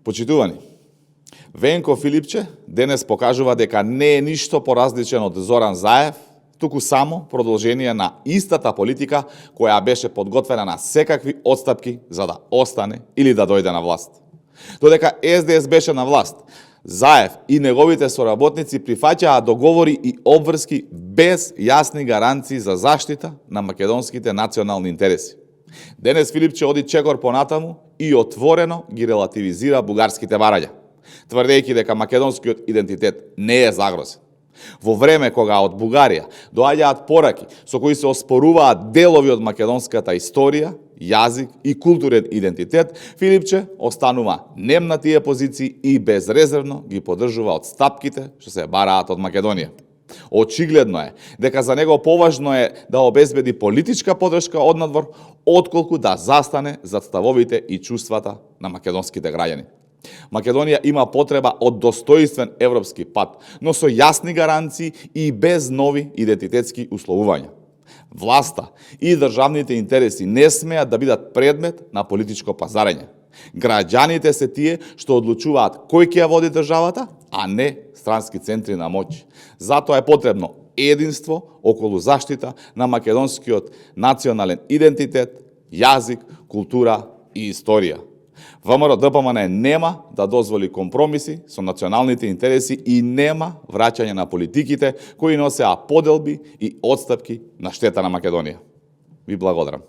Почитувани, Венко Филипче денес покажува дека не е ништо поразличен од Зоран Заев, туку само продолжение на истата политика која беше подготвена на секакви отстапки за да остане или да дојде на власт. Додека СДС беше на власт, Заев и неговите соработници прифаќаа договори и обврски без јасни гаранции за заштита на македонските национални интереси. Денес Филипче оди чекор понатаму и отворено ги релативизира бугарските барања, тврдејќи дека македонскиот идентитет не е загрозен. Во време кога од Бугарија доаѓаат пораки со кои се оспоруваат делови од македонската историја, јазик и културен идентитет, Филипче останува нем на тие позиции и безрезервно ги поддржува отстапките што се бараат од Македонија. Очигледно е дека за него поважно е да обезбеди политичка поддршка однадвор, отколку да застане зад ставовите и чувствата на македонските граѓани. Македонија има потреба од достоинствен европски пат, но со јасни гаранции и без нови идентитетски условувања. Власта и државните интереси не смеат да бидат предмет на политичко пазарење. Граѓаните се тие што одлучуваат кој ќе ја води државата, а не странски центри на моќ. Затоа е потребно единство околу заштита на македонскиот национален идентитет, јазик, култура и историја. ВМРО-ДПМН нема да дозволи компромиси со националните интереси и нема враќање на политиките кои носеа поделби и отстапки на штета на Македонија. Ви благодарам.